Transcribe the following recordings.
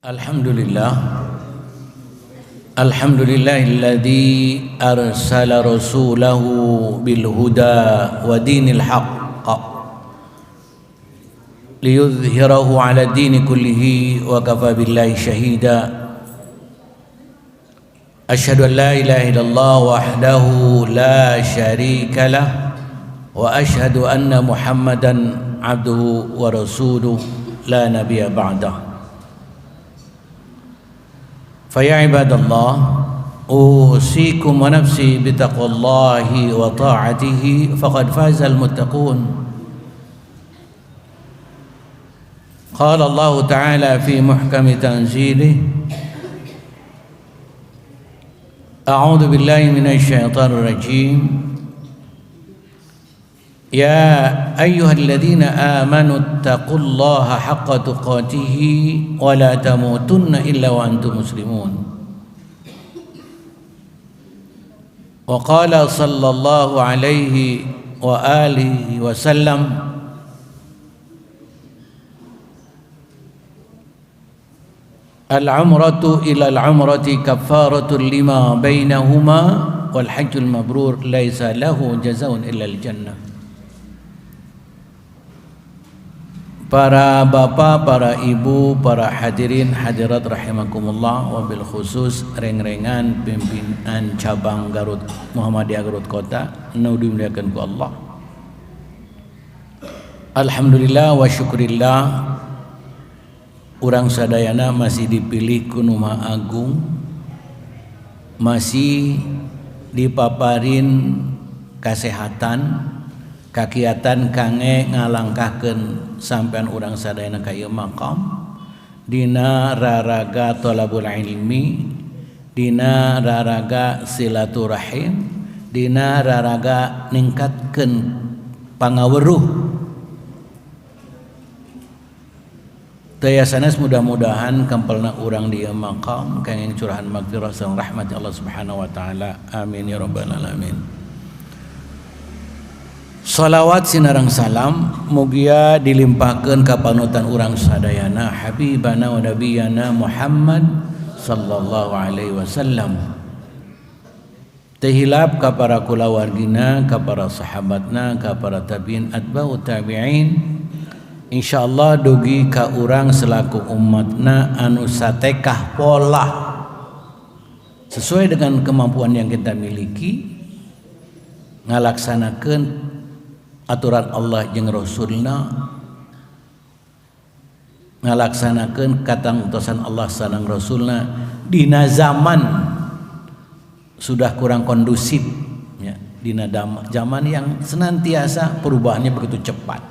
Alhamdulillah, alhamdulillahilladzi arsala rasulahu bil huda wa dinil haqq liyudhhirahu ala dini kullihi wa kafa billahi syahida. Asyhadu an la ilaha illallah wahdahu la syarika lah wa asyhadu anna Muhammadan abduhu wa rasuluhu la nabiyya ba'dahu. Fa ya ibadallah, usikum wa nafsi bitaqwallahi wa ta'atihi faqad fazal muttaqun. Qala Allah ta'ala fi muhkami tanzilih, a'udzu billahi minasy syaithanir rajim. Ya ayyuhalladzina amanu taqullaha haqqa tuqatihi wa la tamutunna illa wa antum muslimun. Wa qala sallallahu alaihi wa alihi wa sallam, al-umratu ila al-umrati kaffaratun lima bainahuma wal hajjul mabrur laisa lahu jazaa'un illa al-jannah. Para bapak, para ibu, para hadirin hadirat rahimakumullah, wabil khusus reng-rengan pimpinan cabang Garut Muhammadiyah Garut Kota nu dimuliakan ku Allah. Alhamdulillah wa syukurillah, urang sadayana masih dipilih ku Nu Maha Agung, masih dipaparin kasehatan, kakiatan kange ngalangkahkeun sampean urang sadayana ka ieu maqam dina raraga talabul ilmi, dina raraga silaturahim, dina raraga ningkatkeun pangaweruh. Teu sanes mudah-mudahan kempelna urang di ieu maqam kenging curahan magfirah sareng rahmat Allah Subhanahu wa taala. Amin ya rabbal alamin. Salawat sinareng salam mugia dilimpahkeun ka panutan urang sadayana habibana wa nabiyana Muhammad sallallahu alaihi wasallam. Teu hilap ka para kulawargina, ka para sahabatna, ka para tabi'in atba'ut tabi'in. Insyaallah dugi ka urang selaku umatna anu satekah pola sesuai dengan kemampuan yang kita miliki ngalaksanakeun aturan Allah jeung Rasulna, ngalaksanakeun katangtosan Allah sareng Rasulna dina zaman sudah kurang kondusif ya, dina zaman yang senantiasa perubahannya begitu cepat.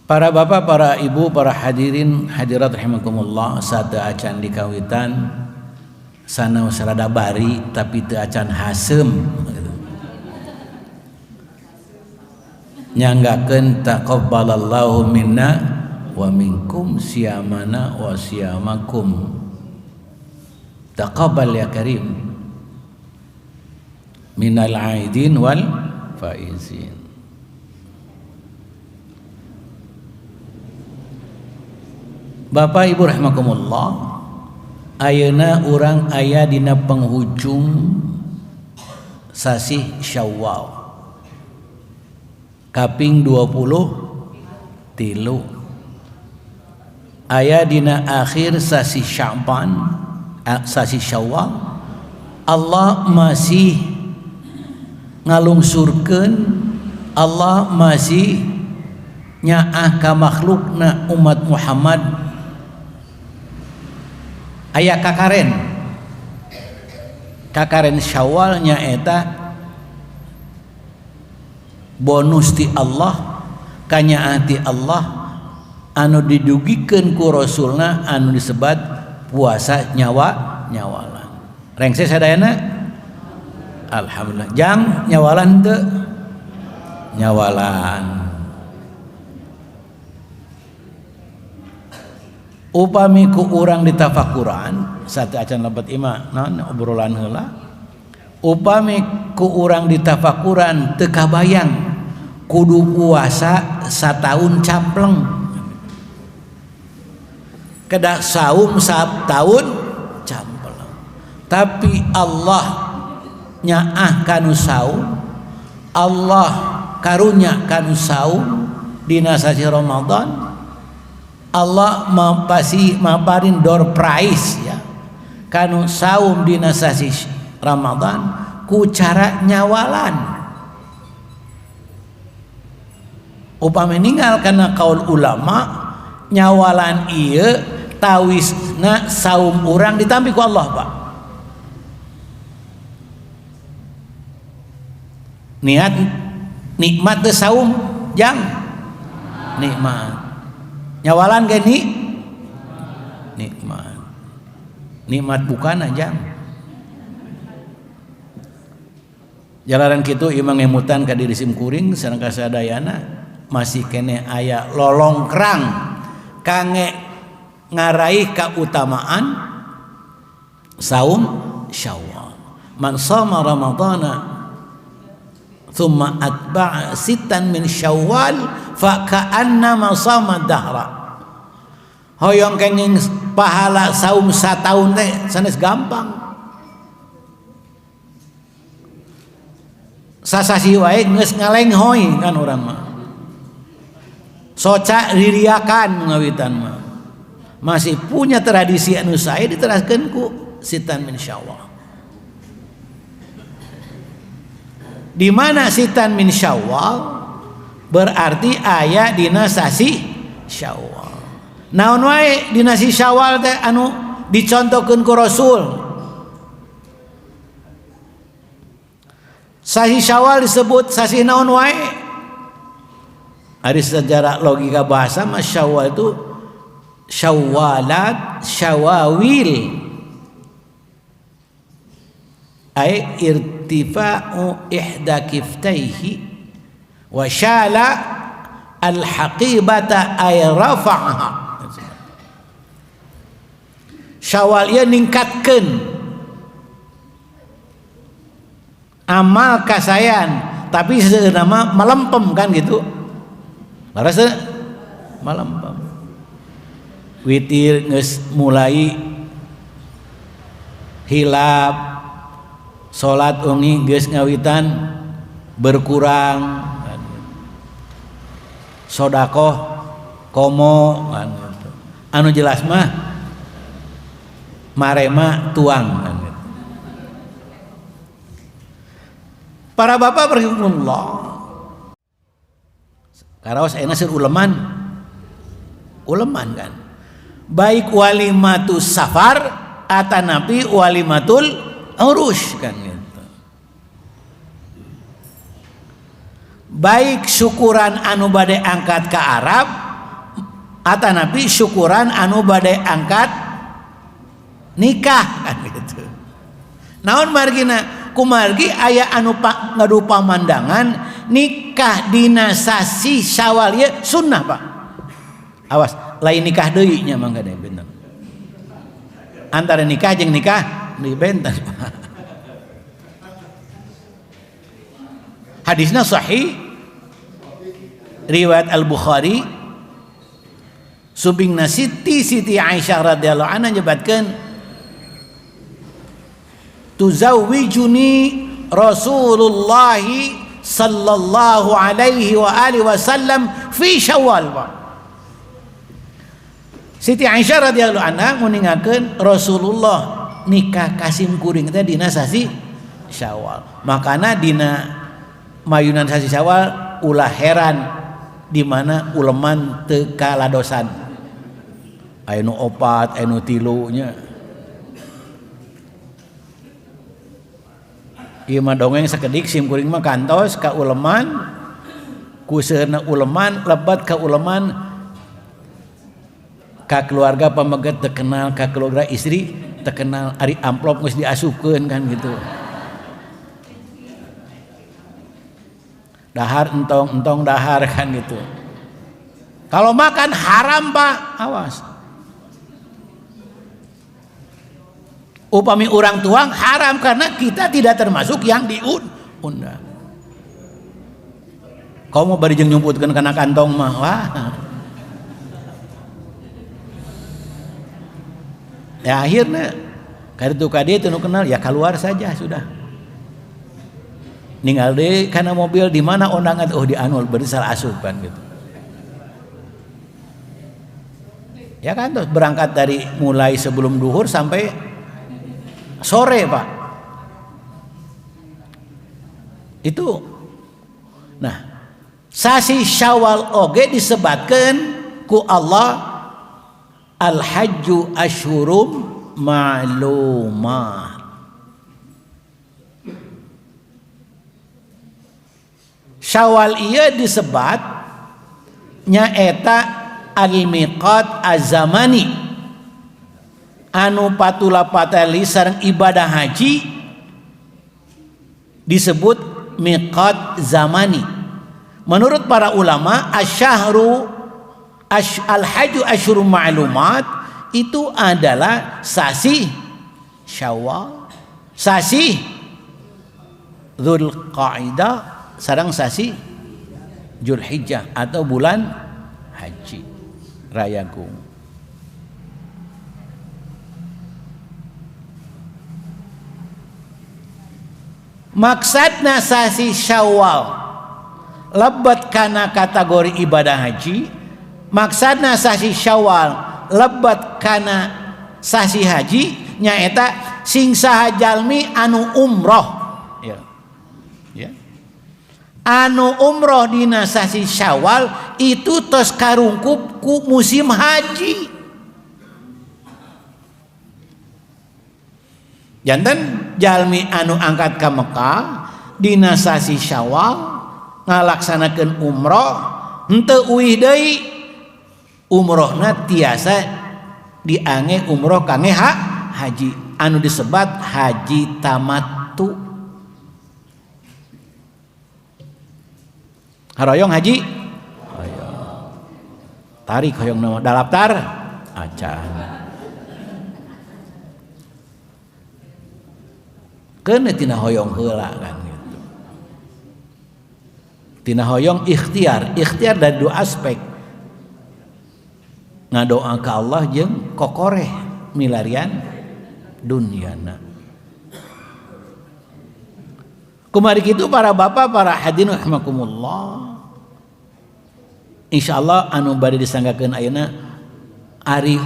Para bapak, para ibu, para hadirin hadirat rahimakumullah, sate acan dikawitan sanaos rada bari tapi teu acan hasem gitu. Nyanggakeun taqabbalallahu minna wa minkum siyamana wa siyamakum. Taqabbal ya karim minal aidin wal faizin. Bapak Ibu rahimakumullah, ayeuna urang aya dina penghujung sasih Syawal kaping 23, aya dina akhir sasih Sya'ban, sasih Syawal. Allah masih ngalungsurkeun, Allah masih nyaah ka makhlukna umat Muhammad. Aya kakaren, kakaren Syawal nyaeta bonus ti Allah, kanyaah ti Allah anu didugikeun ku Rasulna anu disebat puasa nyawa nyawalan. Rengse sadayana alhamdulillah. Jang nyawalan teu? Nyawalan. Upami ku urang ditafakuran satu acan lebet imah naon obrolan heula. Upami ku urang ditafakuran teu kabayang kudu puasa sataun campleng. Kedah saum sataun campleng. Tapi Allah nyaah kanu saum, Allah karunya kanu saum dina sasi Ramadan. Allah mapasi maparin door prize ya kanu saum dina sasi Ramadan ku cara nyawalan. Upami ninggal kana kaul ulama nyawalan ieu tawisna saum urang ditampi ku Allah Pak. Niat nikmat teu saum jang nikmat. Nyawalan ge nikmat. Nikmat bukan aja. Jalaran kitu ieu mah ngemutan ka diri sim kuring sareng kasadayana masih keneh aya lolongkrang kange ngaraih kautamaan saum Syawal. Man shoma Ramadhana thumma atba'a sittan min Syawal fa ka'annama shoma dahra. Hoyong kenging pahala saum sataun teh sanes gampang. Sasasi wae geus ngalenghoy kan urang mah. Soca ririakan ngawitan mah. Masih punya tradisi anu sae diteraskeun ku sitan min Syawal. Di mana sitan min Syawal berarti aya dina sasi Syawal. Naon wae dina sasi Syawal teh anu dicontohkeun ku Rasul. Sasi Syawal disebut sasi naon wae? Ari secara logika bahasa mah Syawal itu Syawalat Syawawil. Ay irtifa'u ihda kiftaihi wa syala al-haqibata ay rafa'aha. Syawal ieu ningkatkeun amal kasayan, tapi sebenarnya mah melempem kan gitu. Laras melempem. Witir geus mulai hilap, salat wengi geus ngawitan berkurang, sodakoh komo kan gitu. Anu jelas mah marema tuang kan gitu. Para bapak rahimahullah, karaos ayeuna seur uleman, uleman kan. Baik walimatus safar atanapi walimatul urus kan gitu. Baik syukuran anu bade angkat ke Arab atanapi syukuran anu bade angkat nikah kan gitu. Naon margina? Kumargi aya anu ngadu pamandangan nikah dina sasi Syawal ieu sunnah Pak. Awas, lain nikah deui nya mangga deui benten. Antara nikah jeung nikah deui benten Pak. Hadisna sahih riwayat Al-Bukhari. Subingna Siti Aisyah radhiyallahu anha nyebatkeun tuzawwijuni Rasulullah sallallahu alaihi wa alihi wasallam fi Syawal. Siti Aisyah radhiyallahu anha nguningakeun Rasulullah nikah kasim kuring teh dina sasi Syawal. Makana dina mayunan sasi Syawal ulah heran di mana uleman teu kaladosan. Aya nu opat, aya nu tilu nya. Ieu mah dongeng sakedik sim kuring mah kantos ka uleman, ku seueurna uleman lebat ka uleman ka keluarga pameget teu kenal, ka keluarga istri teu kenal, ari amplop geus diasupkeun kan gitu. Dahar entong-entong dahar kan gitu. Kalau makan haram Pak, awas. Upami orang tuang haram karena kita tidak termasuk yang diundang. Komo bari jeung nyumputkeun kana kantong mah. Wah. Ya akhirnya kaditu ka dieu teu nu kenal ya keluar saja sudah. Ninggal deui kana mobil di mana undangan oh di Anul bari salah asup kan gitu. Ya kan terus berangkat dari mulai sebelum duhur sampai sore, Pak. Itu nah, sasi Syawal oge disebatkeun ku Allah al-hajju asyhurum ma'lumat. Syawal ieu disebat nyaeta al-miqat az-zamani anu patula patali sareng ibadah haji disebut miqat zamani. Menurut para ulama asyhru al-hajju asyhurum ma'lumat itu adalah sasi Syawal, sasi Dzulqa'dah sareng sasi Dzulhijjah atau bulan haji Rayagung. Maksudna sasi Syawal lebet kana kategori ibadah haji, maksudna sasi Syawal lebet kana sasi haji nyaeta sing saha jalmi anu umroh ya. Ya. Anu umroh dina sasi Syawal itu tos karungkup ku musim haji. Janten jalmi anu angkat ka Mekah dina sasi Syawal ngalaksanakeun umroh henteu uih deui umrohna tiasa diange umroh kange haji anu disebat haji tamattu. Haroyong haji? Hoyong. Tarik hoyong nama daftar acan. Keun tina hoyong heula kan gitu. Tina hoyong ikhtiar, ikhtiar dari dua aspek. Ngadoa ka Allah jeung kokoreh milarian dunyana. Kumari kitu para bapak, para hadirin rahimakumullah. Insyaallah anu bade disanggakeun ayeuna ari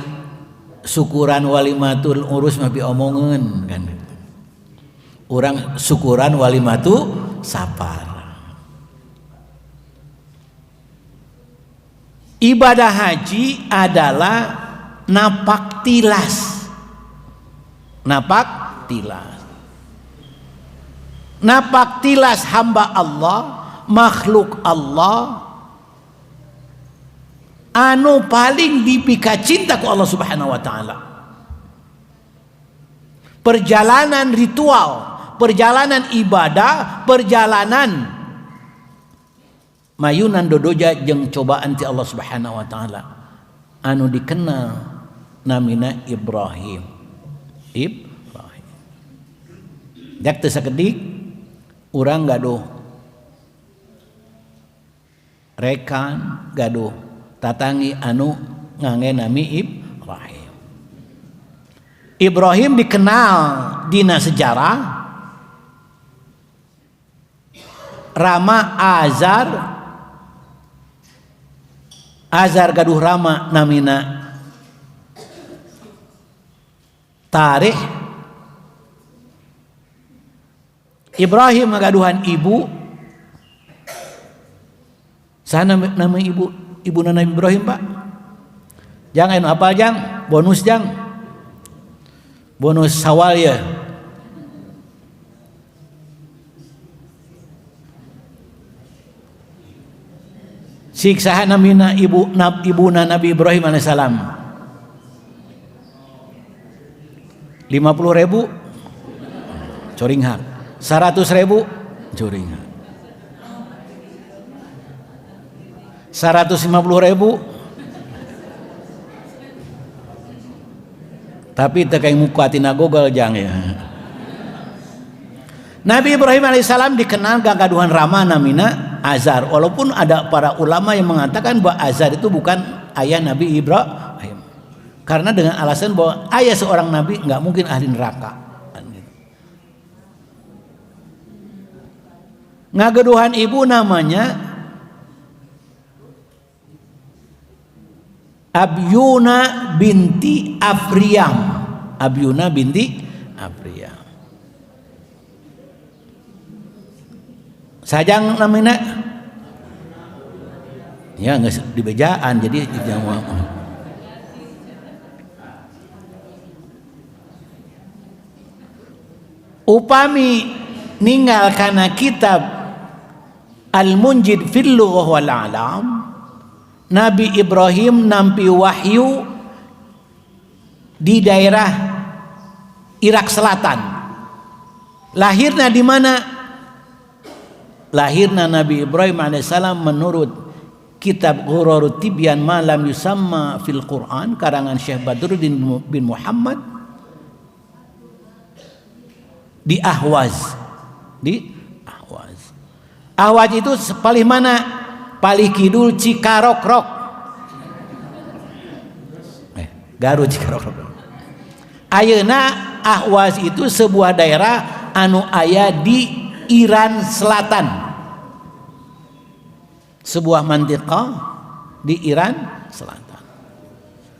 syukuran walimatul urus mah diomongeun kan. Urang syukuran walimatu safar. Ibadah haji adalah napak tilas. Napak tilas. Napak tilas hamba Allah, makhluk Allah anu paling dipika cinta ku Allah Subhanahu wa taala. Perjalanan ritual, perjalanan ibadah, perjalanan mayunan dodoja jeung cobaan ti Allah Subhanahu wa taala anu dikenal namina Ibrahim. Ibrahim. Jak teu sakedik urang gaduh rekan, gaduh tatangi anu ngange nami Ibrahim. Ibrahim dikenal dina sejarah Rama Azar, Azar gaduh Rama namina Tarikh. Ibrahim ngagaduhan ibu. Sana nama ibu, ibu Nabi Ibrahim, Pak. Jangan anu apal jang, bonus jang. Bonus sawal ya. Siksa namina ibu ibuna Nabi Ibrahim alaihissalam. 50.000 coring hak, 100.000 coring hak, 150.000 tapi teu kayak muka tina Google jang ya. Nabi Ibrahim alaihissalam dikenal gagaduhan rama namina Azar. Walaupun ada para ulama yang mengatakan bahwa Azar itu bukan ayah Nabi Ibrahim. Karena dengan alasan bahwa ayah seorang nabi nggak mungkin ahli neraka. Ngageduhan ibu namanya Abyuna binti Afriam. Abyuna binti Afriam. Sajang namanya ya nggak dibejaan jadi jangan. Upami ninggal kana kitab Al-Munjid fil Lughah wal Alam, Nabi Ibrahim nampi wahyu di daerah Irak Selatan. Lahirna di mana? Lahirna Nabi Ibrahim alaihissalam menurut kitab Ghurarut Tibyan ma lam yusamma fil Quran karangan Syekh Badruddin bin Muhammad di Ahwaz. Di Ahwaz. Ahwaz itu palih mana? Palih kidul Cikarokrok. Garut Cikarokrok. Ayeuna Ahwaz itu sebuah daerah anu aya di Iran Selatan. Sebuah mantiqah di Iran Selatan.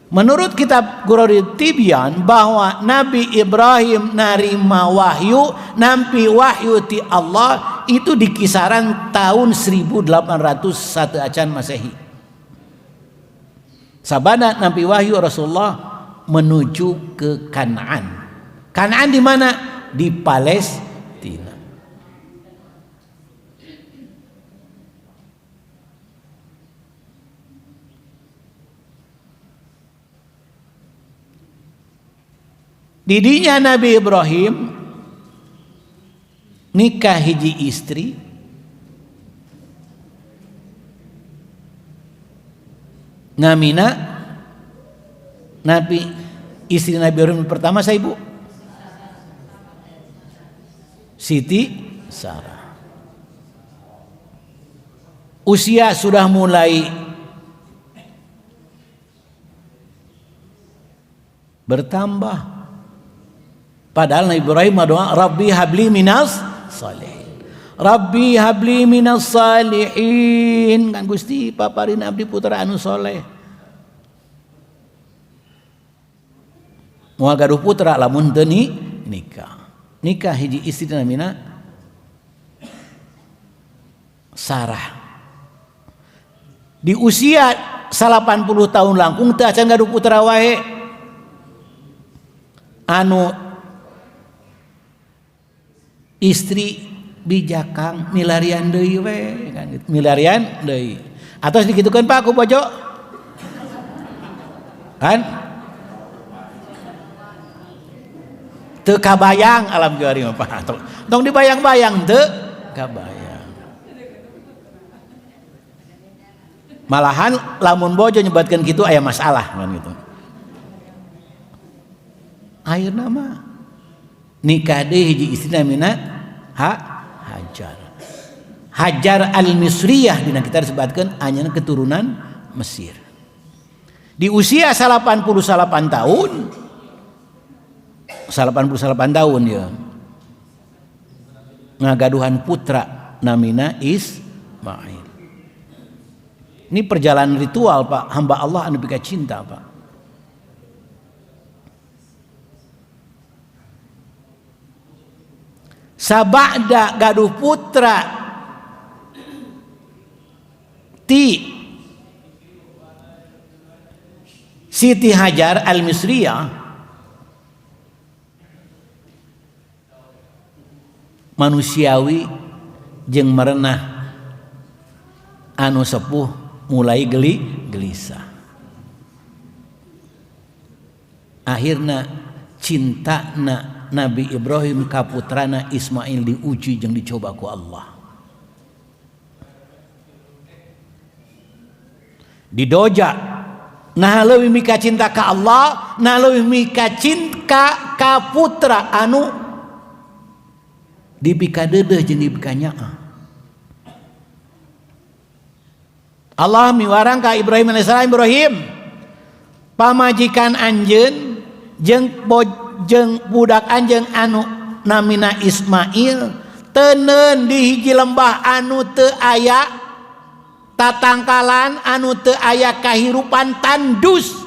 Menurut kitab Ghurarut Tibyan bahwa Nabi Ibrahim narima wahyu, nampi wahyu ti Allah itu di kisaran tahun 1801 acan Masehi. Sabana nampi wahyu Rasulullah menuju ke Kanaan. Kanaan di mana? Di Palestina. Didinya Nabi Ibrahim nikah hiji istri, namina Nabi istri Nabi Ibrahim pertama saya ibu Siti Sarah. Usia sudah mulai bertambah. Padahal Nabi Ibrahim doa Rabbi habli minas salihin. Rabbi habli minas salihin. Kan Gusti paparin abdi putra anu soleh. Moal gaduh putra lamun teu nikah. Nikah hiji istri namina Sarah. Di usia 80 tahun langkung teu acan gaduh putra wae. Anu istri bijakang milarian deui we kan gitu. Milarian deui. Atos dikitukeun Pak ku bojo. Kan? Teu kabayang alam juari mah Pak. Tong dibayang-bayang teu kabayang. Malahan lamun bojo nyebatkeun kitu aya masalah kan gitu. Ayeuna mah nikah deui hiji istri namina Hajar. Hajar al-Misriyah dina kita disebutkeun anjeunna keturunan Mesir. Di usia 88 tahun, 88 tahun ya, ngagaduhan putra namina Ismail. Ini perjalanan ritual Pak, hamba Allah anu pika cinta Pak. Sabada gaduh putra ti Siti Hajar al-Misriyah, manusiawi jeung merenah anu sepuh mulai gelisah. Akhirna cintana Nabi Ibrahim ka putrana Ismail diuji jeung dicoba ku Allah. Didoja nah leuwih mika cinta ka Allah, nah leuwih mika cinta ka putra anu dipika deudeuh jeung dipika nyaah. Allah miwarang ka Ibrahim alaihissalam, Ibrahim pamajikan anjeun jeung budak anjeun anu namina Ismail teuneun di hiji lembah anu teu aya tatangkalan, anu teu aya kahirupan, tandus.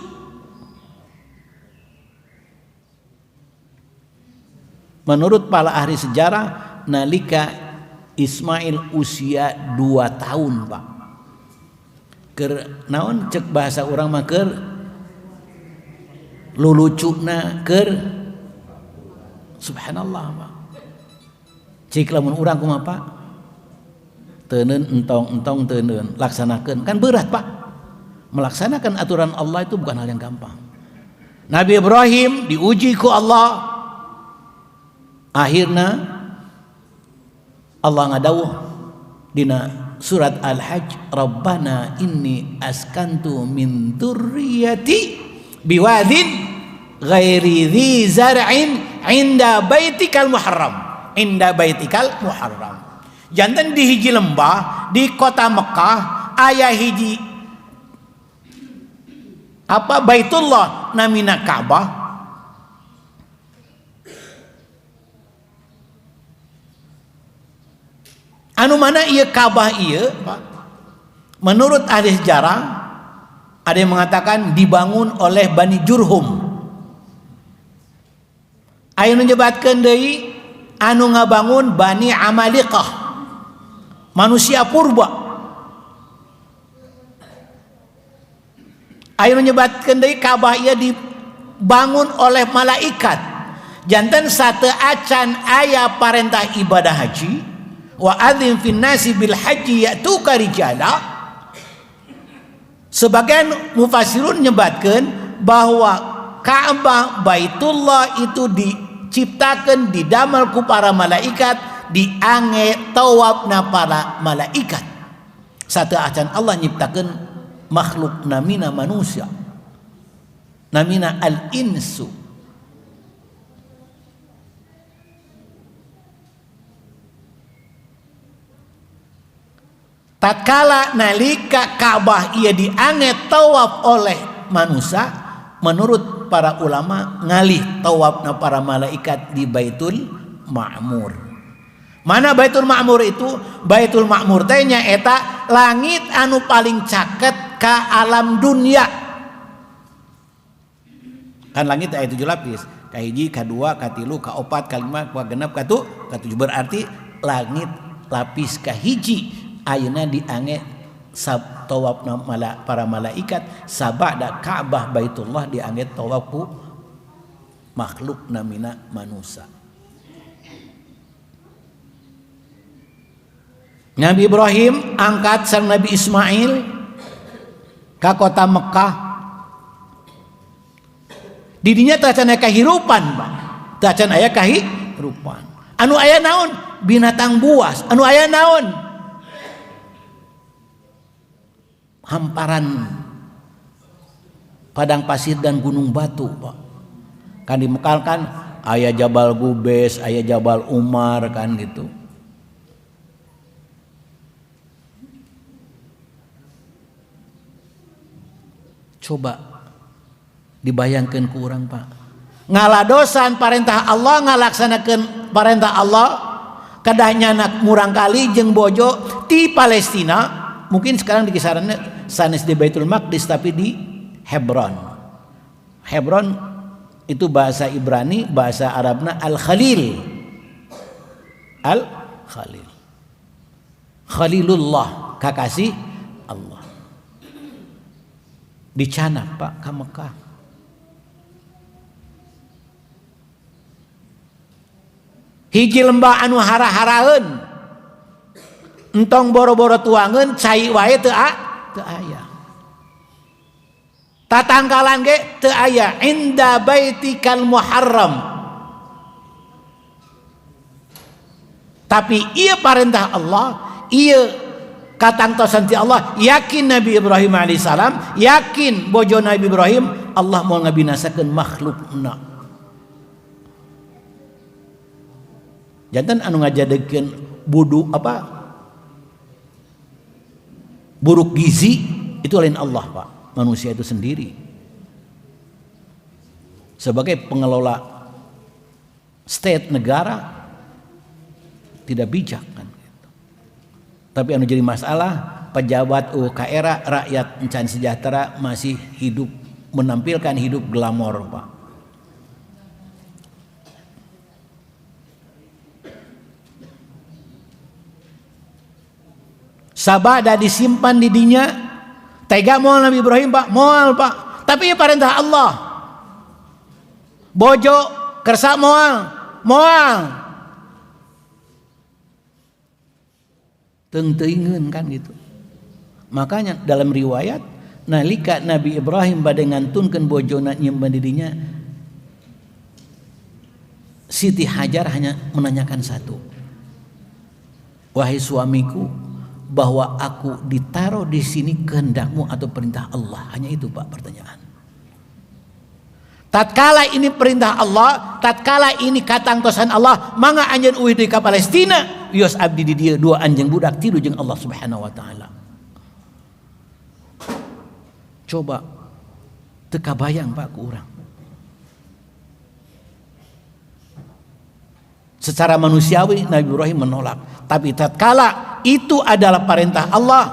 Menurut para ahli sejarah, nalika Ismail usia 2 tahun, Pak. Keur naon cek bahasa urang mah keur lulucuna, keur subhanallah, Pak. Cik lamun urang kumaha, Pak? Teuneun entong-entong teuneun, laksanakeun. Kan berat, Pak. Melaksanakan aturan Allah itu bukan hal yang gampang. Nabi Ibrahim diuji ku Allah. Akhirna Allah ngadawuh dina surat Al-Hajj, Rabbana inni askantu min dzurriyyati biwadin ghairi dzi zar'in inda baitikal muharram. Inda baitikal muharram. Janten di hiji lembah di kota Mekah aya hiji apa Baitullah namina Ka'bah. Anu mana ieu Ka'bah ieu, Pak? Menurut ahli sejarah ada yang mengatakan dibangun oleh Bani Jurhum. Aya nu nyebatkeun deui anu ngabangun Bani Amaliqah, manusia purba. Aya nu nyebatkeun deui Ka'bah ieu dibangun oleh malaikat. Janten sate acan aya parentah ibadah haji, wa adzim fin nasi bil haji ya'tuka rijala. Sebagian mufassirun nyebatkeun bahwa Ka'bah Baitullah itu diciptakan, didamel ku para malaikat, diange tawafna para malaikat. Satu acan Allah nyiptakeun makhluk namina manusia, namina al-insu. Tatkala nalika Ka'bah ia diange tawaf oleh manusia, menurut para ulama ngalih tawafna para malaikat di Baitul Ma'mur. Mana Baitul Ma'mur itu? Baitul Ma'mur teh nya eta langit anu paling caket ka alam dunia. Kan langit aya 7 lapis, ka hiji, ka dua, ka tilu, ka opat, ka lima, ka genep, ka tujuh. Berarti langit lapis ka hiji ayeuna diange sab tawafna para malaikat, sabada Ka'bah Baitullah diange tawaf ku makhluk namina manusia. Nabi Ibrahim angkat sang Nabi Ismail ke kota Mekah. Didinya teu acan aya kahirupan, Pak. Teu acan aya kahirupan. Anu aya naon? Binatang buas. Anu aya naon? Hamparan padang pasir dan gunung batu, Pak. Kan di Mekah kan aya Jabal Gubes, aya Jabal Umar kan gitu. Coba dibayangkan ku urang, Pak. Ngaladosan parentah Allah, ngalaksanakeun parentah Allah, kedah nyanak murang kali jeung bojo ti Palestina, mungkin sekarang di kisarannya sanes di Baitul Maqdis tapi di Hebron. Hebron itu bahasa Ibrani, bahasa Arabna Al-Khalil. Al-Khalil. Khalilullah, kakasih Allah. Dicanak, Pak, ka Mekah. Hiji lembah anu hara-haraeun. Entong boro-boro tuangeun cai wae teu aya. Tatangkalan ge teu aya inda baitikal muharram. Tapi ieu parentah Allah, ieu katangtosan ti Allah, yakin Nabi Ibrahim alaihissalam, yakin bojo Nabi Ibrahim, Allah mau ngabinasakeun makhlukna. Jantan anu ngajadekeun budu apa? Buruk gizi itu lain Allah, Pak. Manusia itu sendiri. Sebagai pengelola state negara tidak bijak kan gitu. Tapi anu jadi masalah pejabat UKR rakyat encan sejahtera masih hidup menampilkan hidup glamor, Pak. Sabada disimpan di dinya, tega moal Nabi Ibrahim, Pak, moal, Pak. Tapi perintah Allah. Bojo kersa moal, moal. Teuing-teuingeun kan gitu. Makanya dalam riwayat nalika Nabi Ibrahim bade ngantunkeun bojona nyimpen di dinya, Siti Hajar hanya menanyakan satu. Wahai suamiku, bahwa aku ditaruh di sini kehendakmu atau perintah Allah? Hanya itu, Pak, pertanyaan. Tatkala ini perintah Allah, tatkala ini katangtosan Allah, mangga anjeun uih deui ka Palestina, wios abdi di dieu dua anjeun budak tilu jeung Allah Subhanahu wa taala. Coba teu kabayang, Pak, ku urang. Secara manusiawi Nabi Ibrahim menolak, tapi tatkala itu adalah perintah Allah,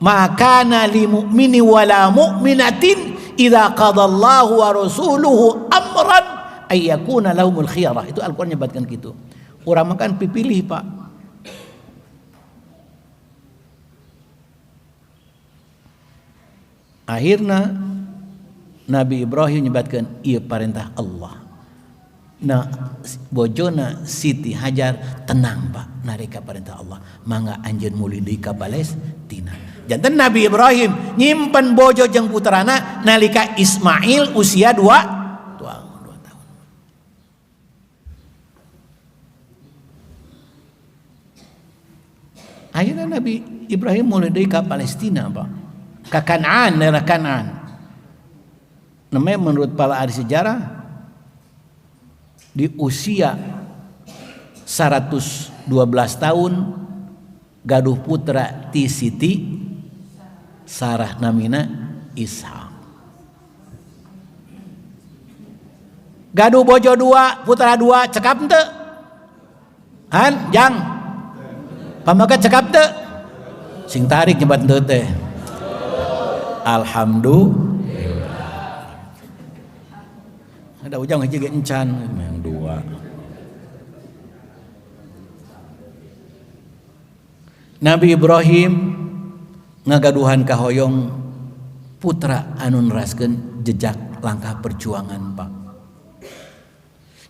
maka li mu'mini wala mu'minatin idza qadallahu wa rasuluhu amran ay yakuna lahumul khiyarah. Itu Al-Qur'an nyebatkan gitu. Urang makan pipilih, Pak. Akhirnya Nabi Ibrahim nyebatkan ieu perintah Allah. Nah, bojona Siti Hajar tenang, Pak, nalika perintah Allah. Mangga anjeun mulih deui ka Palestina. Janten Nabi Ibrahim nyimpen bojo jeung putrana nalika Ismail usia 2 tahun. Akhirnya Nabi Ibrahim mulih deui ka Palestina, Pak. Ka Kanaan, daerah Kanaan. Namanya menurut para ahli sejarah di usia 112 tahun gaduh putra ti Siti Sarah namina Ishak. Gaduh bojo 2, putra 2, cekap henteu? Han, jang. Pamagat cekap teu? Sing tarik nyebat henteu teh. Alhamdulillah. Ada ujang hiji ge encan yang 2. Nabi Ibrahim ngagaduhan kahoyong putra anu neraskeun jejak langkah perjuangan, Pak.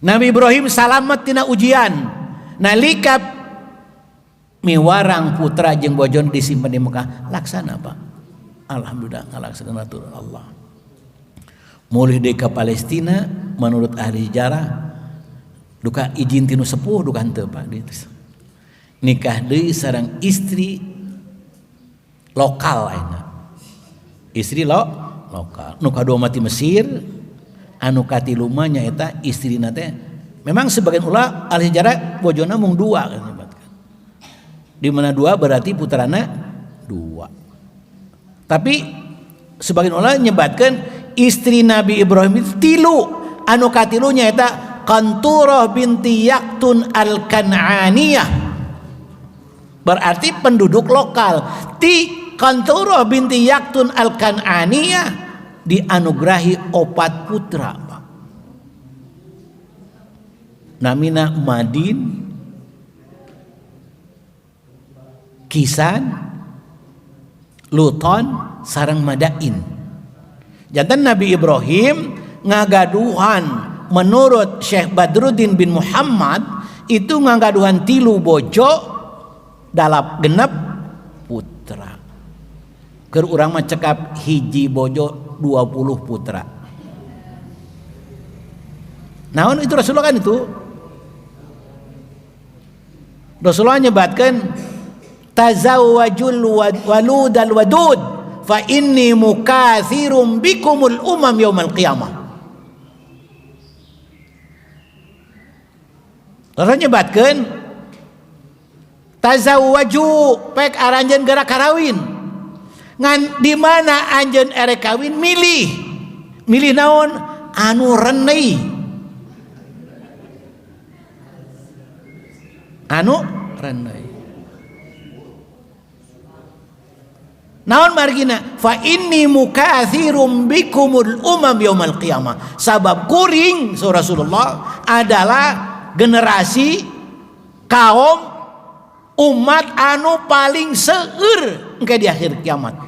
Nabi Ibrahim salamet tina ujian nalika miwarang putra jeung bojon disimpen di Mekah, laksana, Pak. Alhamdulillah ngalaksanakeun atur Allah. Mulih deui ka Palestina menurut ahli sejarah duka izin tinu sepuh duka henteu, Pak, gitu. Nikah deui sareng istri lokal ayeuna. Istri lokal. Nu kadua mati Mesir, anu katilu mah nyaeta istrina teh memang sebagian ulama ahli sejarah bojona mung 2 kan nyebatkan. Di mana 2 berarti putrana 2. Tapi sebagian ulama nyebatkan istri Nabi Ibrahim itu 3, anu katilu nyaeta Qanturah binti Yaktun al-Kan'aniyah. Berarti penduduk lokal. Ti Qanturah binti Yaktun al-Kan'aniyah dianugerahi 4 putra, Pak. Namina Madin, Kisan, Luton, sareng Madain. Jantan Nabi Ibrahim ngagaduhan menurut Syekh Badruddin bin Muhammad itu ngagaduhan 3 bojo dalap genep putra. Keur urang mah cekap hiji bojo 20 putra. Naon itu Rasulullah kan itu? Rasulullah nyebatkan tazawwajul waludal wadud fa inni mukathirum bikumul umam yaumal qiyamah. Rasulullah nyebatkeun tazawwaju pek aranjeun gerak karawin. Ngan di mana anjeun erek kawin milih. Milih naon? Anu renei. Anu renei. Naon margina? Fa inni mukatsirum bikumul umam yaumal qiyamah. Sabab kuring Rasulullah adalah generasi kaum umat anu paling seueur engke di akhir kiamat.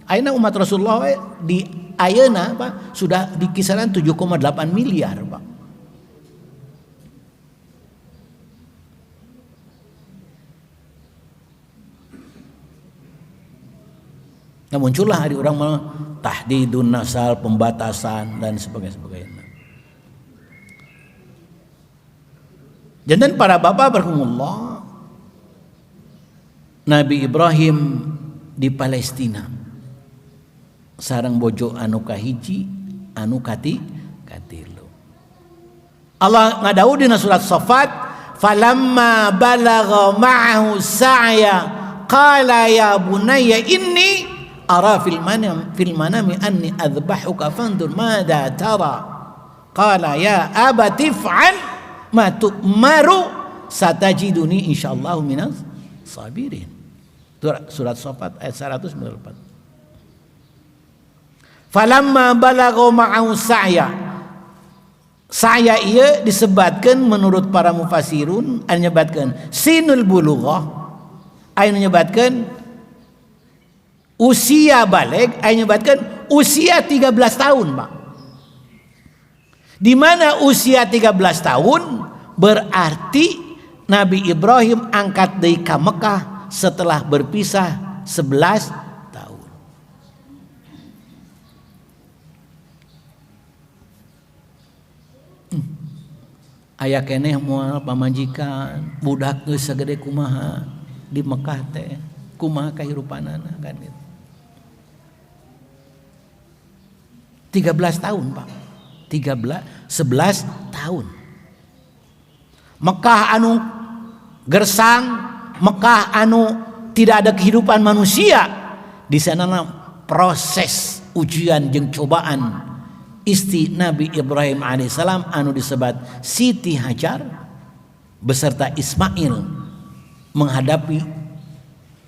Ayeuna umat Rasulullah di ayeuna Pak sudah di kisaran 7,8 miliar Pak. Nah, muncullah hari orang mah tahdidun nasal, pembatasan dan sebagainya. Jantan para bapak berkumullah, Nabi Ibrahim di Palestina sareng bojo anu kahiji anu katilu. Allah ngadawuh dina surat Safat, falamma balagha ma'ahu sa'ya qala ya bunayya inni ara fil manami anni adzbahuka fanzur madza tara qala ya abati if'al ma tu'maru satajiduni insyaallah minas sabirin. Surat Safat ayat 194. Falamma balagha ma'ahu sa'ya. Sa'ya ieu disebatkeun menurut para mufassirun anu nyebatkeun sinul bulughah, anu nyebatkeun usia balig, anu nyebatkeun usia 13 tahun, Pak. Di mana usia 13 tahun berarti Nabi Ibrahim angkat deui ka Mekah setelah berpisah 11 tahun. Aya keneh moal pamajikan, budak geus sagede kumaha di Mekah teh, kumaha kahirupanana kan gitu. 13 tahun, Pak. 11 tahun. Mekah anu gersang, Mekah anu tidak ada kehidupan manusia. Di sana proses ujian jeung cobaan istri Nabi Ibrahim alaihissalam anu disebut Siti Hajar beserta Ismail menghadapi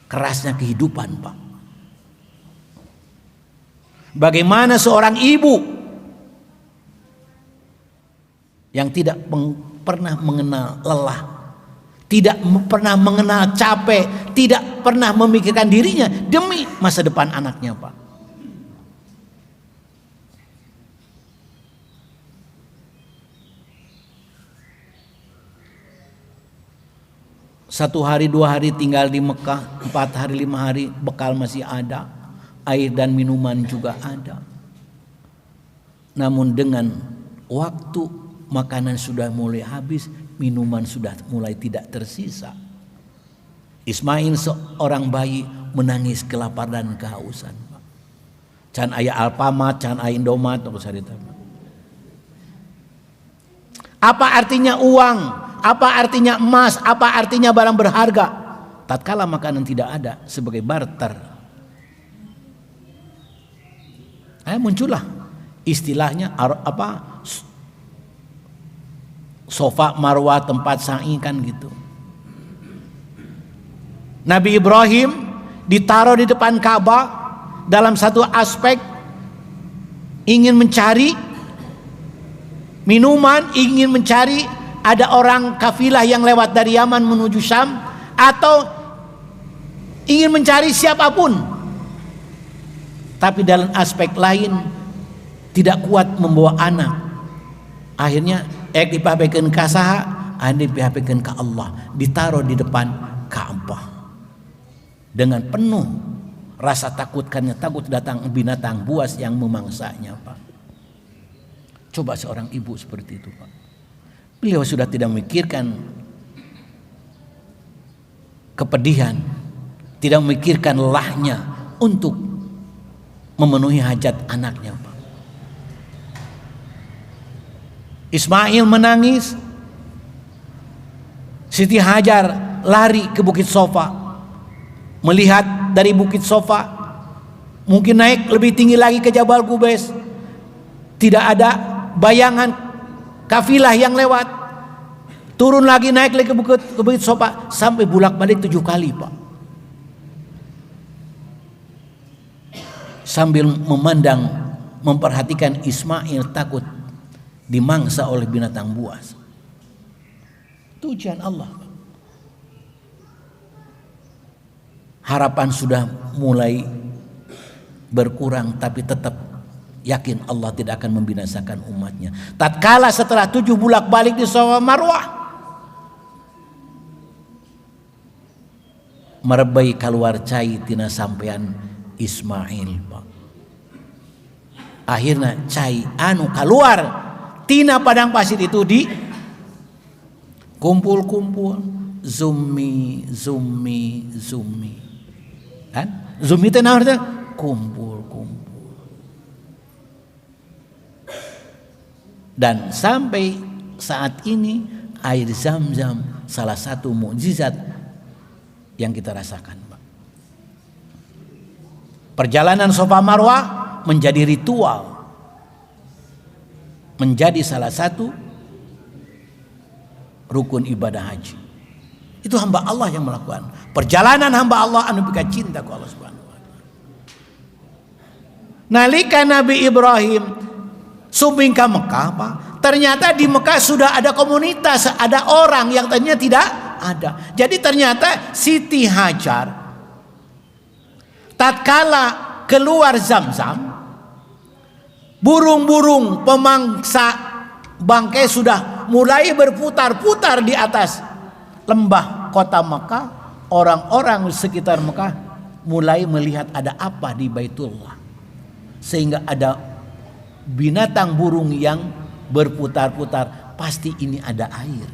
kerasnya kehidupan, Pak. Bagaimana seorang ibu yang tidak pernah mengenal lelah, tidak pernah mengenal capek, tidak pernah memikirkan dirinya demi masa depan anaknya, Pak. Satu hari 2 hari tinggal di Mekah, 4 hari 5 hari bekal masih ada, air dan minuman juga ada. Namun dengan waktu makanan sudah mulai habis, minuman sudah mulai tidak tersisa. Ismail seorang bayi menangis kelaparan dan kehausan. Can aya Alfamart, can aya Indomaret, atau sarita. Apa artinya uang? Apa artinya emas? Apa artinya barang berharga? Tatkala makanan tidak ada sebagai barter. Muncullah istilahnya apa? Sofa Marwah tempat sa'i kan gitu. Nabi Ibrahim ditaruh di depan Ka'bah dalam satu aspek ingin mencari minuman, ingin mencari ada orang kafilah yang lewat dari Yaman menuju Syam, atau ingin mencari siapapun. Tapi dalam aspek lain tidak kuat membawa anak. Akhirnya ek dipabekeun ka saha, anu dipabekeun ka Allah, ditaruh di depan Ka'bah. Dengan penuh rasa takut karena takut datang binatang buas yang memangsanya, Pak. Coba seorang ibu seperti itu, Pak. Beliau sudah tidak memikirkan kepedihan, tidak memikirkan lelahnya untuk memenuhi hajat anaknya, Pak. Ismail menangis, Siti Hajar lari ke Bukit Sofa, melihat dari Bukit Sofa Mungkin naik lebih tinggi lagi ke Jabal Qubais. Tidak ada bayangan kafilah yang lewat. Turun lagi, naik lagi ke bukit Sofa sampai bolak-balik 7 kali, Pak. Sambil memandang, memperhatikan Ismail, takut dimangsa oleh binatang buas. Itu ujian Allah. Harapan sudah mulai berkurang, tapi tetap yakin Allah tidak akan membinasakan umatnya. Tatkala setelah 7 bolak-balik di Safa Marwah, merebei keluar cai tina sampean Ismail, Pak. Akhirnya cai anu keluar tina padang pasir itu di kumpul-kumpul, zummi zummi zummi, kan? Zummi teh naon teh? Kumpul-kumpul. Dan sampai saat ini air Zam-Zam salah satu mukjizat yang kita rasakan, Pak. Perjalanan Sofa Marwah menjadi ritual, menjadi salah satu rukun ibadah haji. Itu hamba Allah yang melakukan. Perjalanan hamba Allah anu pika cinta ku Allah Subhanahu wa taala. Nalika Nabi Ibrahim sumping ke Mekah, Pak, ternyata di Mekah sudah ada komunitas, ada orang yang tadinya tidak ada. Jadi ternyata Siti Hajar tatkala keluar Zam-Zam, burung-burung pemangsa bangkai sudah mulai berputar-putar di atas lembah kota Mekah. Orang-orang sekitar Mekah mulai melihat ada apa di Baitullah, sehingga ada binatang burung yang berputar-putar, pasti ini ada air.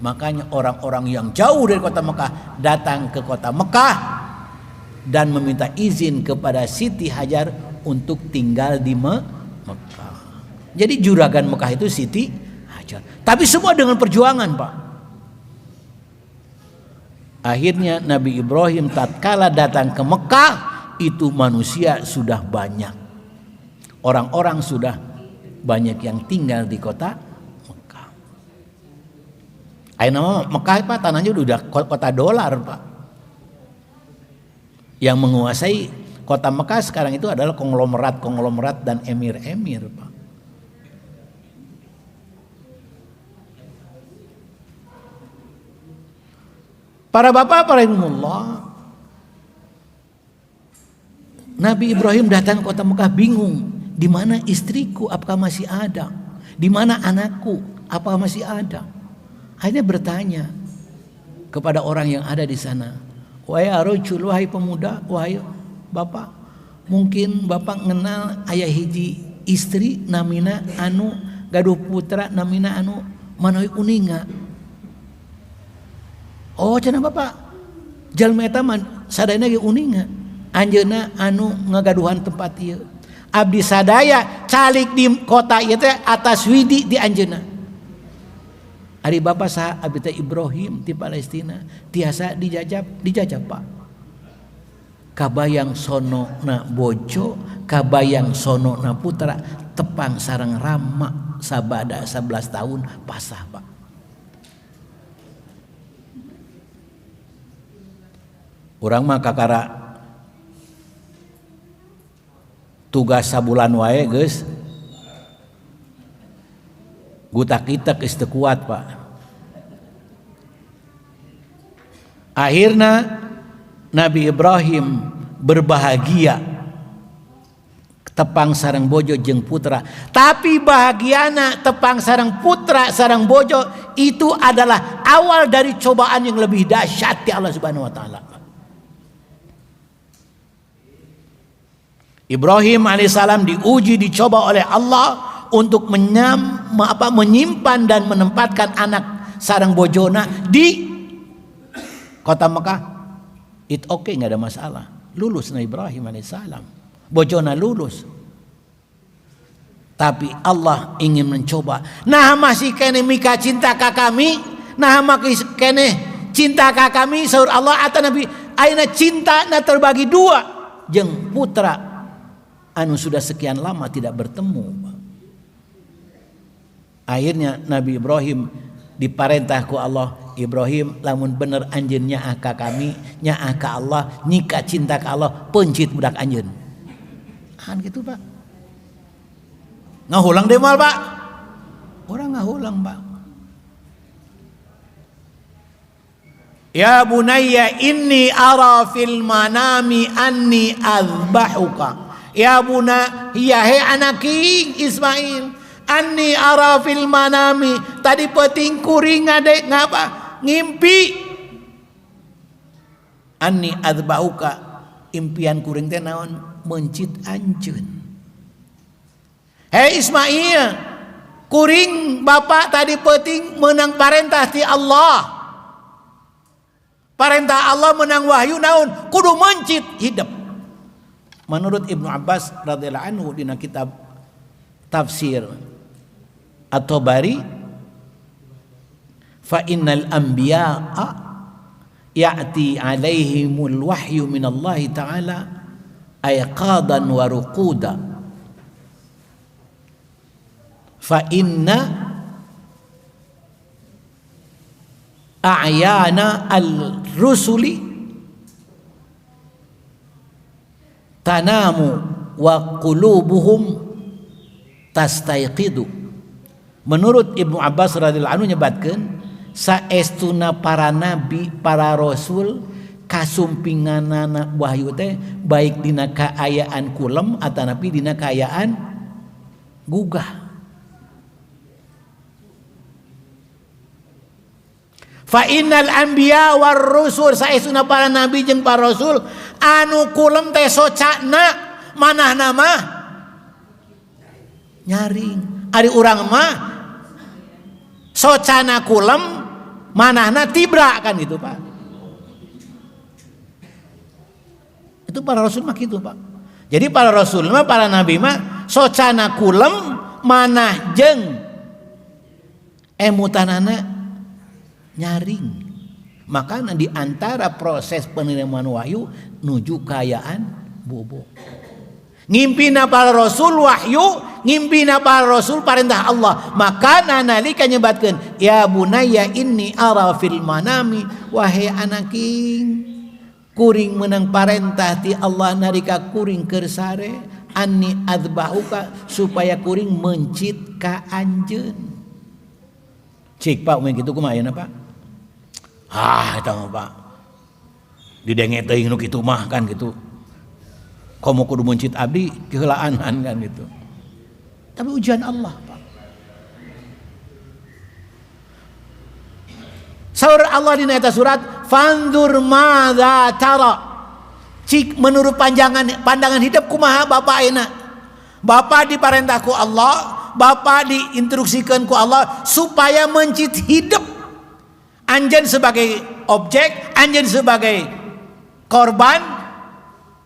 Makanya orang-orang yang jauh dari kota Mekah datang ke kota Mekah dan meminta izin kepada Siti Hajar untuk tinggal di Mekah. Jadi juragan Mekah itu Siti Hajar. Tapi semua dengan perjuangan, Pak. Akhirnya Nabi Ibrahim tatkala datang ke Mekah itu manusia sudah banyak. Orang-orang sudah banyak yang tinggal di kota Mekah. Ayeuna mah Mekah, Pak, tanahnya udah kota dolar, Pak. Yang menguasai kota Mekah sekarang itu adalah konglomerat-konglomerat dan emir-emir, Pak. Para bapak, para Allah, Nabi Ibrahim datang ke kota Mekah bingung, di mana istriku, apakah masih ada? Di mana anakku, apakah masih ada? Akhirnya bertanya kepada orang yang ada di sana. Wahai arojul, wahai pemuda, wahai bapak, mungkin bapak kenal ayah hiji istri namina anu, gaduh putra namina anu, manawi uninga. Oh, cenah bapak, jalma eta mah sadayana ge uninga. Anjeunna anu ngagaduhan tempat ieu. Abdi sadaya calik di kota ieu teh atas widi di anjeunna. Ari bapak saha? Abdi teh Ibrahim di Palestina. Tiasa dijajab, dijajab, Pak. Kabayang sono na bojo, kabayang sono na putra, tepang sareng rama sabada 11 tahun pasah, Pak. Urang mah kakara tugas sabulan wae geus gutak-kitek geus teu kuat, Pak. Akhirna Nabi Ibrahim berbahagia tepang sareng bojo jeung putra. Tapi bahagiana tepang sareng putra sareng bojo itu adalah awal dari cobaan yang lebih dahsyat di Allah Subhanahu wa taala. Ibrahim alaihissalam diuji, dicoba oleh Allah untuk menyimpan dan menempatkan anak sareng bojona di kota Mekah. It okay, nggak ada masalah. Lulus Nabi Ibrahim alaihissalam, bojona lulus. Tapi Allah ingin mencoba. Nah masih kene mika cinta ka kami, nah masih kene cinta ka kami, saur Allah atau Nabi, ayeuna cinta na terbagi dua, jeung putra Anu sudah sekian lama tidak bertemu. Akhirnya Nabi Ibrahim diparentah ku Allah, Ibrahim lamun bener anjeun nyaah ka kami, nyaah ka Allah, nyika cinta ka Allah, pencit budak anjeun. Kan gitu, Pak. Ngahulang deui moal, Pak. Orang ngahulang, Pak. Ya bunayya inni ara fil manami anni azbahuka. Ya buna, ya he anaki Ismail, anni ara fil manami, tadi peting kuring ngadek ngapa? Ngimpi. Anni azbahuka, impian kuring teh naon? Mencit anjeun. Hei Ismail, kuring bapak tadi peting menang parentah ti Allah. Parentah Allah menang wahyu naon? Kudu mencit hidup. Menurut Ibnu Abbas radhiyallahu anhu dina kitab tafsir At-Tabari, fa innal anbiya'a ya'ti alaihimul wahyu minallahi ta'ala ayqadan wa ruquda. Fa inna a'yana al-rusuli tanamu wa qulubuhum tastaiqidu. Menurut Ibnu Abbas radhiyallahu anhu nyebatkeun saestuna para nabi, para rasul kasumpinganana wahyu teh baik dina kaayaan kulem atanapi dina kaayaan gugah. Fa innal anbiya war rusul, saestuna para nabi jeung para rasul anu kulem teh socana manahna mah nyaring. Ari urang mah socana kulem manahna tibra, kan gitu, Pak. Itu para rasul mah gitu, Pak. Jadi para rasul mah, para nabi mah socana kulem manah jeung emutanana nyaring. Makanya di antara proses penerimaan wahyu nuju kaayaan bobo. Ngimpina para rasul wahyu, ngimpina para rasul perintah Allah. Maka nalika nyebatkeun, ya bunayya inni ara fil manami, wahai anaking, kuring menang parentah ti Allah nalika kuring keur sare, anni adzbahuka, supaya kuring mencit ka anjeun. Cik Pak, mun kitu kumaha ayeuna, Pak? Ah, eta mah, Pak. Didenge teuing nu kitu mah kan gitu. Komo kudu mencit abdi keheulaanan kan gitu. Tapi ujian Allah, Pak. Saur Allah dina eta surat, fanzur madza tara. Cik menurut pandangan hidup kumaha bapak ayeuna. Bapak diparentah ku Allah, bapak diinstruksikan ku Allah supaya mencit hidup. Anjeun sebagai objek, anjeun sebagai korban,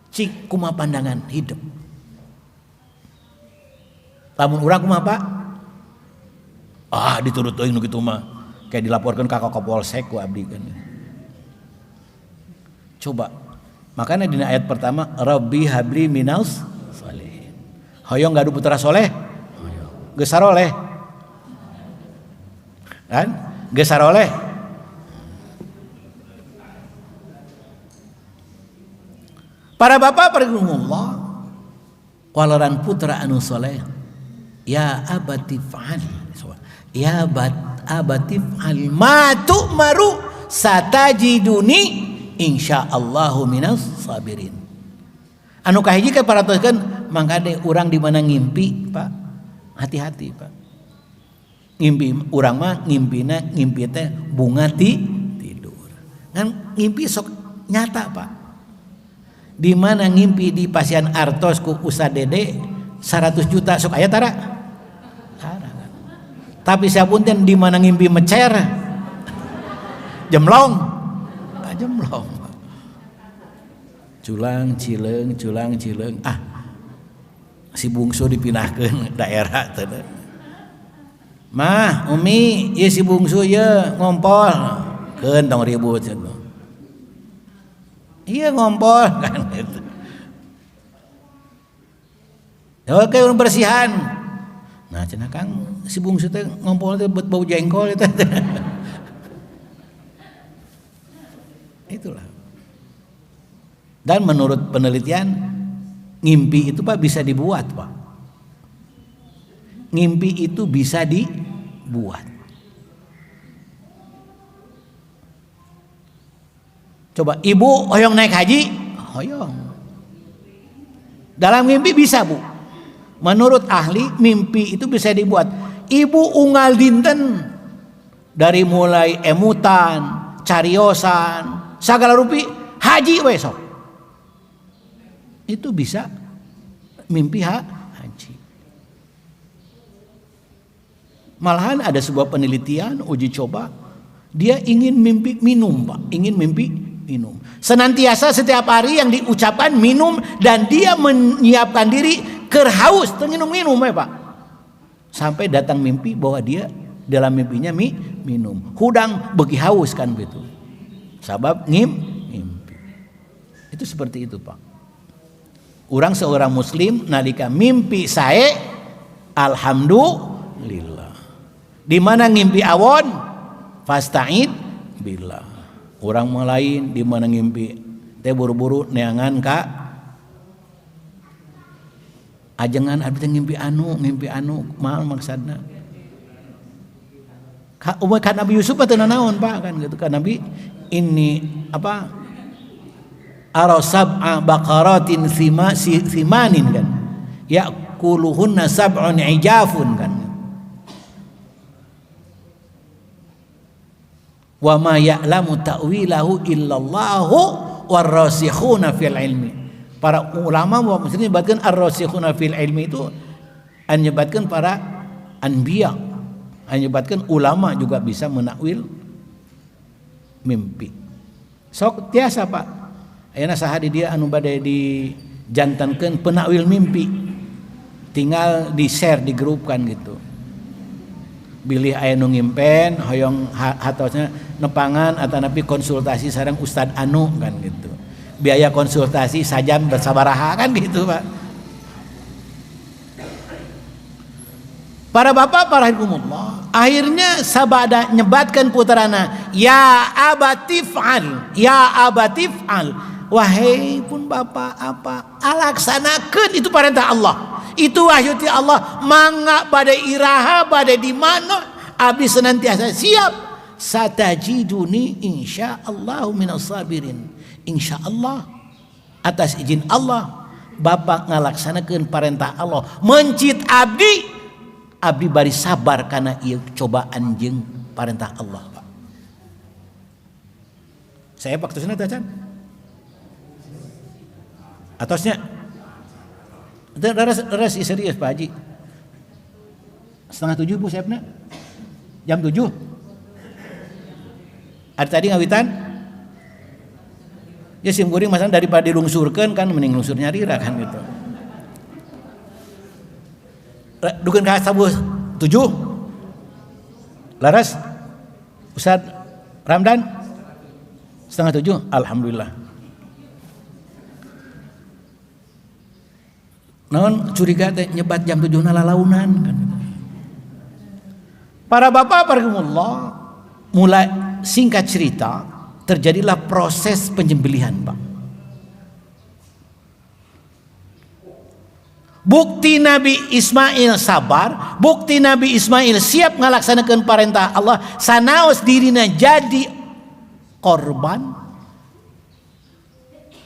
cik kumaha pandangan hidup. Lamun urang kumaha, Pak? Ah, diturut teuing nu kitu mah. Kayak dilaporkan ka Kapolsek ku abdi kan. Coba. Makanya dina ayat pertama, Rabbi habli minas salihin. Hoyong gaduh putra soleh? Hoyong. Geus saroleh. Kan? Geus saroleh. Para bapak pergumullah, walaran putra anu soleh, ya abati fa'al, ya abati fa'al ma tu'maru satajiduni insyaallahu minas sabirin. Anu kahiji ka paratoskeun mangkade urang di mana ngimpi, Pak. Hati-hati, Pak. Ngimpi urang mah ngimpina ngimpi teh bunga ti tidur. Ngan ngimpi sok nyata, Pak. Di mana ngimpi di pasien artos ku Ustaz Dede 100 juta sok aya tara? Tara kan. Tapi sapunten di mana ngimpi mecer jemlong. Ah, jemlong. Culang cileung culang cileung, ah si bungsu dipindahkeun daerah teh. Mah, Umi, ieu si bungsu ieu ngompol. Keun tong ribut cenah. Iya ngompol kan gitu. Oke, urang bersihan. Nah, cenah Kang si bungsu teh ngompol teh buat bau jengkol itu. Itulah. Dan menurut penelitian ngimpi itu Pak bisa dibuat, Pak. Ngimpi itu bisa dibuat. Coba ibu hoyong naik haji, hoyong. Dalam mimpi bisa, Bu. Menurut ahli mimpi itu bisa dibuat. Ibu unggal dinten dari mulai emutan, cariosan, sagala rupi haji we sok. Itu bisa mimpi haji. Malahan ada sebuah penelitian uji coba, dia ingin mimpi minum, Pak, ingin mimpi minum. Senantiasa setiap hari yang diucapkan minum dan dia menyiapkan diri keur haus teu minum-minum ya, Pak. Sampai datang mimpi bahwa dia dalam mimpinya minum. Hudang bagi haus kan gitu. Sabab ngimpi. Itu seperti itu, Pak. Orang seorang muslim nalika mimpi sae alhamdulillah. Di mana ngimpi awon fasta'id billah. Orang lain di mana ngimpi teh buru-buru neangan ka ajengan abdi teh ngimpi anu mal maksudna. Ka umur kan Nabi Yusuf teh nanaon Pak kan gitu kan Nabi ini apa ara sab'a baqaratin simanin kan ya'kuluhunna sab'un ijafun kan wa ma ya'lamu ta'wilahu illallahu warrasikhuna fil ilmi. Para ulama maksudnya menyebutkan ar-rasikhuna fil ilmi itu menyebutkan para anbiya, menyebutkan ulama juga bisa menakwil mimpi. Sok tiasa Pak. Ayeuna saha di dia anu bade dijantankeun penakwil mimpi. Tinggal di-share di grup kan gitu. Bilih aya nu ngimpen hoyong hatosna nepangan atanapi konsultasi sareng ustad anu kan gitu. Biaya konsultasi sajam bersabaraha kan gitu Pak. Para bapak, para hadirin, akhirnya sabada nyebatkan putrana, ya abatif'al, ya abatif'al. Wahai pun bapak apa alaksanakeun itu perintah Allah. Itu wahyu ti Allah, mangga pada iraha pada di mana abdi senantiasa siap. Satajiduni insyaallah minas sabirin. Insyaallah atas izin Allah bapak ngalaksanakeun perintah Allah. Mencit abdi, abdi bari sabar karena ieu cobaan jeung perintah Allah, Pak. Saya waktosna teh can. Atosnya res serius Pak Haji. 6:30 Bu siapna. Jam 7. Ada tadi ngawitan? Ya sim kuring masalah daripada dilungsurkeun kan mending lungsur nyarira kan gitu. Dukeun ka sabuh 7. Laras Ustaz Ramdan 6:30. Alhamdulillah. Naon curiga teh nyebat jam 7 na lalaunan kan gitu. Para bapak para mulai singkat cerita terjadilah proses penyembelihan, Pak. Bukti Nabi Ismail sabar, bukti Nabi Ismail siap ngalaksanakeun perintah Allah, sanaos dirina jadi korban.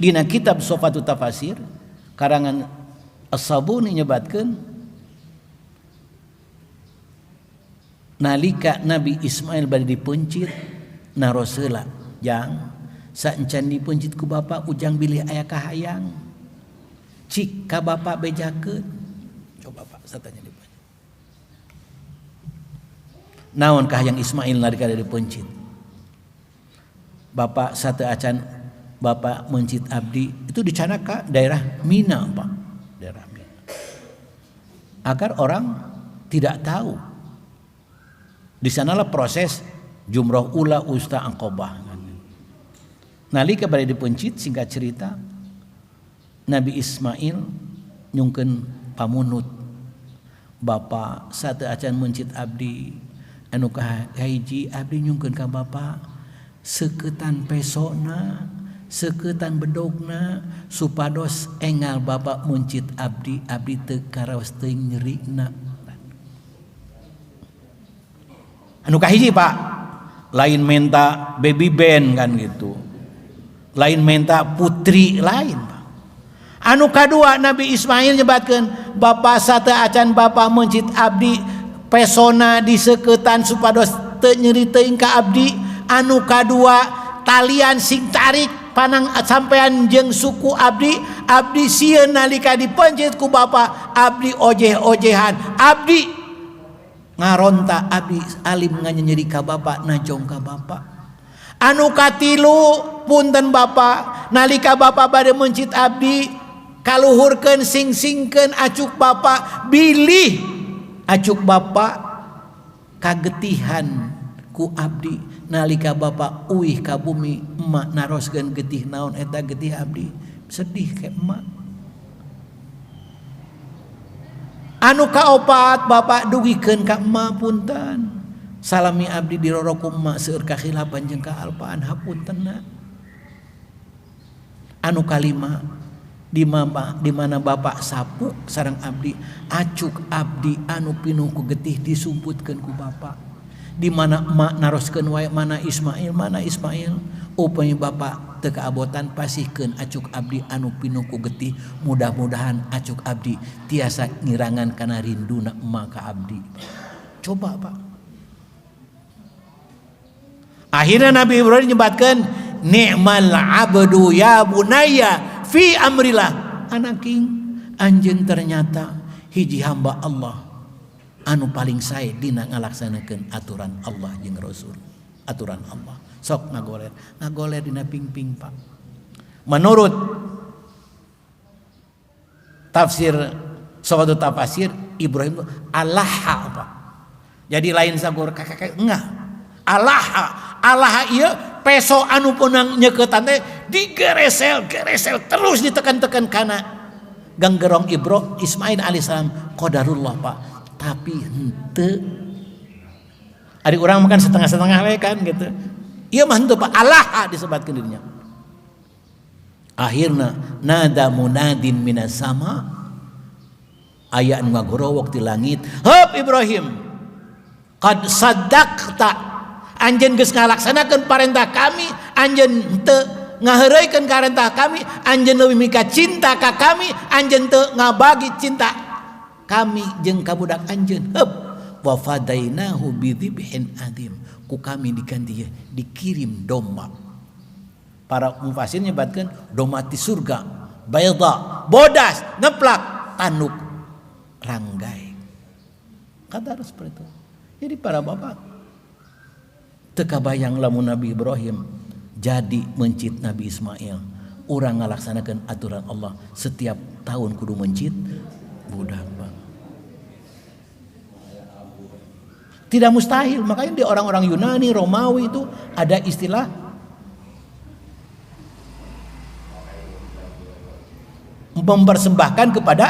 Dina kitab Sofatut Tafasir karangan As-Sabuni nyebatkeun nalika Nabi Ismail bade dipencit naros heula jang saencan dipencit ku bapa ujang bilih aya kahayang cik ka bapa bejakeun coba Pak satanya dipencit naon kahayang Ismail nalika dipencit bapak sate acan bapak mencit abdi itu dicanak ka daerah Mina Pak, daerah Mina agar orang tidak tahu. Di sanalah proses jumroh ula usta angkobah. Nalika bade dipencit singkat cerita Nabi Ismail nyungkeun pamunut. Bapak satu acan mencit abdi anu kahiji abdi nyungkeun ka bapak seketan pesona seketan bedogna supados engal bapak mencit abdi, abdi teu karaos teu nyerina. Anu kahiji Pak, lain minta baby band kan gitu, lain minta putri, lain Pak. Anu kadua Nabi Ismail nyebatkeun bapak sate acan bapak mencit abdi pesona diseketan supados teu nyeri teuing ka abdi. Anu kadua talian sing tarik panang sampean jeung suku abdi, abdi sieun nalika dipencit ku bapak abdi ojeh-ojehan, abdi ngaronta, abdi alim nganyeri ka bapak, najong ka bapak. Anu katilu punten bapak, nalika bapak bade mencit abdi kaluhurkeun sing-singkeun acuk bapak, bilih acuk bapak kagetihan ku abdi nalika bapak uih ka bumi, emak naroskeun getih naon eta getih abdi, sedih ke emak. Anu kaopat bapak dugikeun ka emak punten, salami abdi dirorok ku emak seueur kahilapan jeung kaalpaan, hapuntenna. Anu kalima di mana bapak sapuk sareng abdi, acuk abdi anu pinuh ku getih disumputkeun ku bapak. Di mana emak naroskeun wae mana Ismail, mana Ismail, upami bapak teu kaabotan pasihkeun acuk abdi anu pinuh ku getih, mudah-mudahan acuk abdi tiasa ngirangan kana rinduna emak ka abdi. Coba Pak. Akhirnya Nabi Ibrahim nyebatkeun ni'mal abdu ya bunayya fi amrillah. Anaking anjeun ternyata hiji hamba Allah anu paling sae dina ngalaksanakeun aturan Allah jeung Rasul, aturan Allah. Sok ngagoler, ngagoler dina pingping Pak. Menurut tafsir suatu tafsir Ibrahim itu alaha Pak. Jadi lain sagur kakek enggak. Alaha, alaha ieu peso anu punang nyeketan teh digeresel, geresel terus ditekan-tekan kana ganggerong Ibro Ismail alaihissalam, qadarullah Pak. Tapi henteu ari urang makan setengah-setengah we kan gitu. Ieu mah henteu Pak, alaha disebatkeun dirinya. Akhirna nada munadin minas sama, aya anu ngagorowok di langit, "Hup Ibrahim, qad saddaqta, anjeun geus ngalaksanakeun parentah kami, anjeun henteu ngaheureuykeun karentah kami, anjeun leuwih mika cinta ka kami, anjeun teu ngabagi cinta kami jeung ka budak anjeun. Hup, wa fadainahu bidzibhin adzim." Ku kami diganti ya, dikirim domba. Para mufasir nyebatkeun domba ti surga, bayda, bodas, ngeplak, tanduk ranggai. Kata harus seperti itu. Jadi para bapak teu kabayang lamun Nabi Ibrahim jadi mencit Nabi Ismail. Urang ngalaksanakeun aturan Allah setiap tahun kudu mencit budak Pak. Tidak mustahil, makanya di orang-orang Yunani, Romawi itu ada istilah mempersembahkan kepada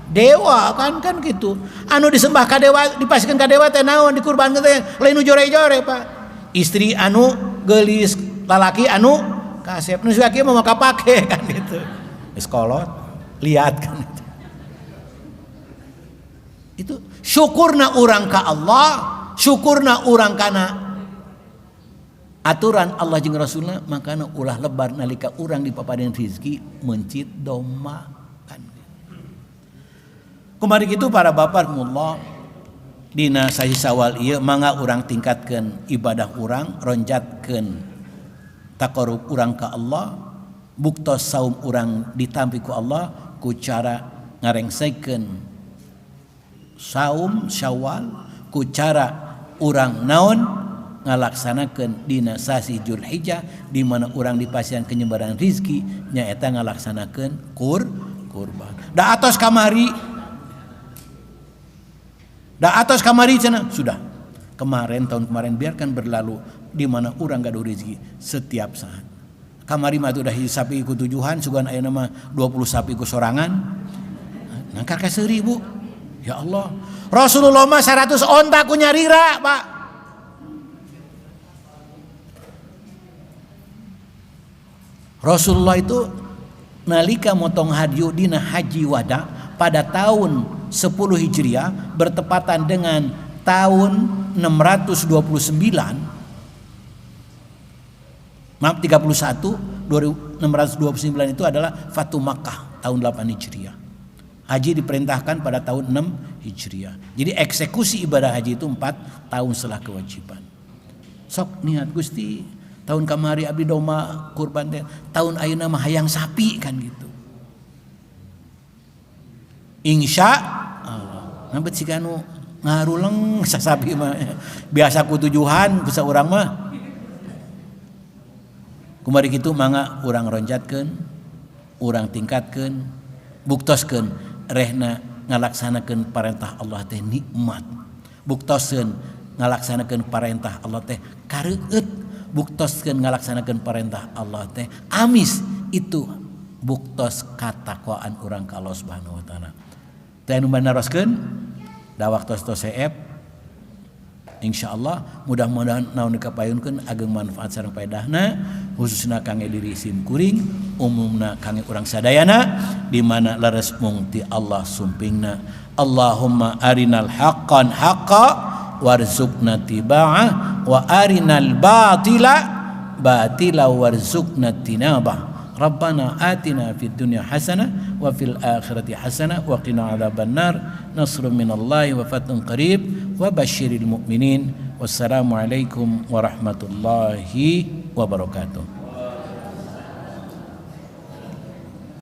dewa kan, kan gitu. Anu disembah ka dewa, dipasihkeun ka dewa teh naon, dikurbankeun teh lain nu jore-jore Pak. Istri anu geulis, lalaki anu kasep, nu kieu mah kapake kan gitu. Geus kolot, lihat kan gitu. Itu syukurna urang ka Allah, syukurna urang kana aturan Allah jeung Rasulna, makana ulah lebar nalika urang dipaparin rizki mencit domba kan. Kemarin gitu para bapak Allah dina sasi Sawal ieu mangga urang tingkatkeun ibadah urang, ronjatkeun taqarrub urang ka Allah, buktos saum urang ditampi ku Allah ku cara ngarengsekeun saum Syawal, ku cara urang naon ngalaksanakeun dina sasi Julhijjah di mana urang dipasihan kenyebaran rizki nyaeta ngalaksanakeun kurban. Da atos kamari, da atos kamari cenah sudah. Kemarin tahun kemarin biarkan berlalu di mana urang gaduh rezeki setiap saat. Kamari mah udah sapi ku tujuhan, sugan aya nama 20 sapi ku sorangan. Nangkar ka seuri Bu. Ya Allah. Rasulullah mah 100 onta ku nyarira, Pak. Rasulullah itu nalika motong hadyu dina haji wada pada tahun 10 Hijriah bertepatan dengan tahun 629, maaf 31, 629 itu adalah Fatu Makkah tahun 8 Hijriah. Haji diperintahkan pada tahun 6 Hijriah. Jadi eksekusi ibadah haji itu 4 tahun setelah kewajiban. Sok niat Gusti, tahun kamari abdi domba kurban teh, tahun ayeuna mah hayang sapi kan gitu. Insya Allah. Nambet siga nu ngaruleng sasapi mah. Biasa ku tujuhan ku saurang mah. Kumari kitu mangga urang ronjatkeun, urang tingkatkeun, buktoskeun rehna ngalaksanakeun parentah Allah teh nikmat. Buktoskeun ngalaksanakeun parentah Allah teh kareueut, buktoskeun ngalaksanakeun parentah Allah teh amis, itu buktos katakwaan urang ka Allah Subhanahu wa taala. Teh anu naroskeun da waktos tos seep, insyaallah mudah-mudahan naon dikapayunkeun ageng manfaat sareng paedahna, khususna kangge diri sim kuring, umumna kangge urang sadayana di mana leres mung ti Allah sumpingna. Allahumma arinal haqqan haqqa warzuqna tiba'ah wa arinal batila batila warzuqna tinabah. Rabbana atina fid dunya hasanah wa fil akhirati hasanah wa qina adzabannar. Nasrun minallahi wa fathun qarib wa basyiril mu'minin. Wassalamualaikum warahmatullahi wabarakatuh.